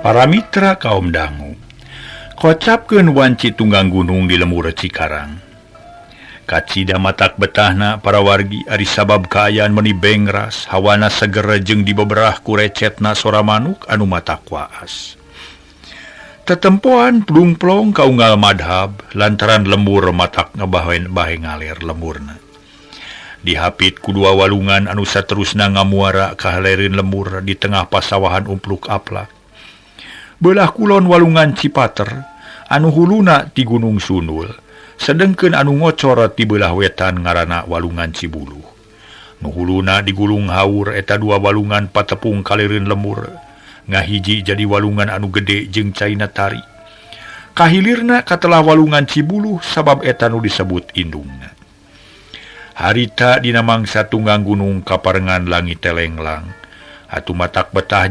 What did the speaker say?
Para mitra kaum dangu, kocapkeun wanci tunggang gunung di lembur Cikarang. Kacida matak betahna para wargi, ari sabab kaayaan meni bengras, hawana seger jeung dibeberah ku recetna sora manuk anu matak waas. Tetempoan plung-plong kaunggal madhab lantaran lembur matak ngebahen bahe ngalir lemburna. Dihapit ku dua walungan anu saterusna ngamuara kahalerin lembur di tengah pasawahan umpluk aplak. Belah kulon walungan Cipater anu huluna ti Gunung Sunul, sedengkeun anu ngocor ti belah wetan ngaranna walungan Cibuluh. Nu huluna di Gulung Haur eta dua walungan patepung kalireun lembur, ngahiji jadi walungan anu gede jeung caina tari. Kahilirna katelah walungan Cibuluh sabab eta nu disebut indungna. Harita dina mangsa tunggang gunung kaparengan langit telenglang. Atuh matak betah.